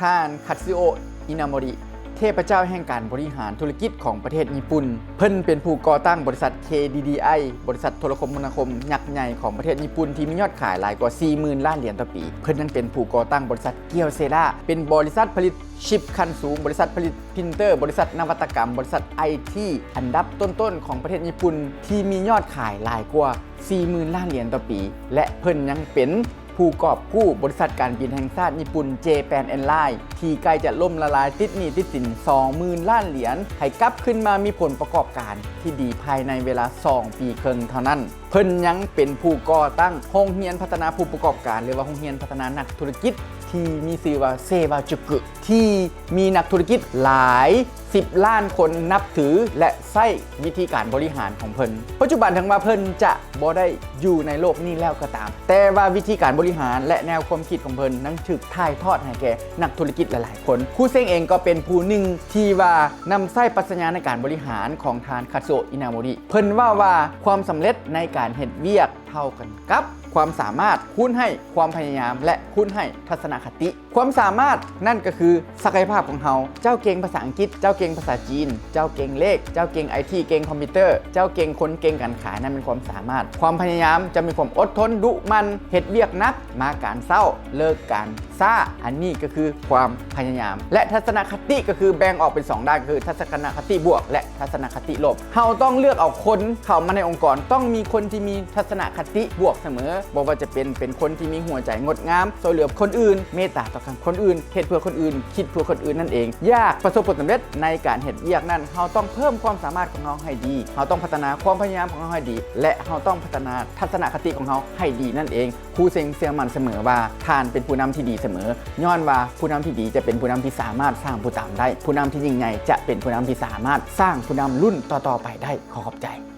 ທ່ານ ຄັດຊິໂອະ ອິນາໂມຣິ ເທບພະເຈົ້າແຫ່ງການບໍລິຫານທຸລະກິດຂອງປະເທດຍີ່ປຸ່ນ. ເພິ່ນເປັນຜູ້ກໍ່ຕັ້ງບໍລິສັດ ເຄດີດີໄອ ບໍລິສັດໂທລະຄົມມະນາຄົມຍັກໃຫຍ່ຂອງປະເທດຍີ່ປຸ່ນ ທີ່ມີຍອດຂາຍຫຼາຍກວ່າສີ່ໝື່ນລ້ານຫຼຽນຕໍ່ປີ. ເພິ່ນຍັງເປັນຜູ້ກໍ່ຕັ້ງບໍລິສັດ ກຽວເຊລາ ເປັນບໍລິສັດຜະລິດຊິບຂັ້ນສູງ, ບໍລິສັດຜະລິດ printer, ບໍລິສັດນະວັດຕະກຳ, ບໍລິສັດໄອທີອັນດັບຕົ້ນໆຂອງປະເທດຍີ່ປຸ່ນ ທີ່ມີຍອດຂາຍຫຼາຍກວ່າສີ່ໝື່ນລ້ານຫຼຽນຕໍ່ປີ ແລະ ເພິ່ນຍັງເປັນຜູ້ກອບກູ້ບໍລິສັດການບິນແຫ່ງຊາດຍີ່ປຸ່ນ Japan Airlines ທີ່ໃກ້ຈະລົ້ມລະລາຍ ຕິດໜີ້ຕິດສິນສອງໝື່ນລ້ານຫຼຽນ ໃຫ້ກັບຄືນມາມີຜົນປະກອບການທີ່ດີພາຍໃນເວລາສອງປີເຄິ່ງເທົ່ານັ້ນ. ເພິ່ນຍັງເປັນຜູ້ກໍ່ຕັ້ງໂຮງຮຽນພັດທະນາຜູ້ປະກອບການ ຫຼືວ່າໂຮງຮຽນພັດທະນານັກທຸລະກິດ ທີ່ມີຊື່ວ່າ ເຊວາຈຸກຸ ທີ່ມີນັກທຸລະກິດຫຼາຍສິບລ້ານຄົນນັບຖື ແລະ ໃຊ້ວິທີການບໍລິຫານຂອງເພິ່ນ. ປັດຈຸບັນເຖິງວ່າເພິ່ນຈະບໍ່ໄດ້ຢູ່ໃນໂລກນີ້ແລ້ວກໍຕາມ, ແຕ່ວ່າວິທີການບໍລິຫານ ແລະ ແນວຄວາມຄິດຂອງເພິ່ນຍັງຖືກຖ່າຍທອດໃຫ້ແກ່ນັກທຸລະກິດຫຼາຍໆຄົນ. ຄູເຊັງເອງກໍເປັນຜູ້ໜຶ່ງທີ່ວ່ານຳໃຊ້ປັດຊະຍາໃນການບໍລິຫານຂອງທ່ານ ຄັດຊ໌ໂອະ ອິນາໂມຣິ. ເພິ່ນເວົ້າວ່າ ຄວາມສຳເລັດໃນການເຮັດວຽກເທົ່າກັນກັບຄວາມສາມາດຄູນໃຫ້ຄວາມພະຍາຍາມ ແລະ ຄູນໃຫ້ທັດສະນະຄະຕິ. ຄວາມສາມາດນັ້ນກໍຄືສັກກະຍະພາບຂອງເຮົາ. ເຈົ້າເກັ່ງພາສາອັງກິດ, ເຈົ້າເກັ່ງພາສາຈີນ, ເຈົ້າເກັ່ງເລກ, ເຈົ້າເກັ່ງໄອທີ, ເກັ່ງຄອມພິວເຕີ, ເຈົ້າເກັ່ງຄົນ, ເກັ່ງການຂາຍ, ນັ້ນແມ່ນຄວາມສາມາດ. ຄວາມພະຍາຍາມ, ເຈົ້າມີຄວາມອົດທົນ, ດຸໝັ່ນ, ເຮັດວຽກໜັກ, ມາການເຊົ້າ, ເລີກການຊ້າ, ອັນນີ້ກໍຄືຄວາມພະຍາຍາມ. ແລະ ທັດສະນະຄະຕິກໍຄືແບ່ງອອກເປັນສອງດ້ານ, ກໍຄືທັດສະນະຄະຕິບວກ ແລະ ທັດສະນະຄະຕິລົບ. ເຮົາຕ້ອງເລືອກເອົາຄົນເຂົ້າມາໃນອົງກອນ, ຕ້ອງມີຄົນທີ່ມີທັດສະນະຄະຕິບວກສະເໝີ, ບໍ່ວ່າຈະເປັນ ເປັນຄົນທີ່ມີຫົວໃຈງົດງາມ, ຊ່ວຍເຫຼືອຄົນອື່ນ, ເມດຕາຕໍ່ກັບຄົນອື່ນ, ເຮັດເພື່ອຄົນອື່ນ, ຄິດເພື່ອຄົນອື່ນນັ້ນເອງ. ຢາກປະສົບຜົນສຳເລັດໃນການເຮັດວຽກນັ້ນ, ເຮົາຕ້ອງເພີ່ມຄວາມສາມາດຂອງເຮົາໃຫ້ດີ, ເຮົາຕ້ອງພັດທະນາຄວາມພະຍາຍາມຂອງເຮົາໃຫ້ດີ ແລະ ເຮົາຕ້ອງພັດທະນາທັດສະນະຄະຕິຂອງເຮົາໃຫ້ດີນັ້ນເອງ. ຄູເຊັງເຊື່ອໝັ້ນສະເໝີວ່າ ທ່ານເປັນຜູ້ນຳທີ່ດີສະເໝີ, ຍ້ອນວ່າຜູ້ນຳທີ່ດີຈະເປັນຜູ້ນຳທີ່ສາມາດສ້າງຜູ້ຕາມໄດ້. ຜູ້ນຳທີ່ຍິ່ງໃຫຍ່ຈະເປັນຜູ້ນຳທີ່ສາມາດສ້າງຜູ້ນຳລຸ້ນຕໍ່ໆໄປໄດ້. ຂໍຂອບໃຈ.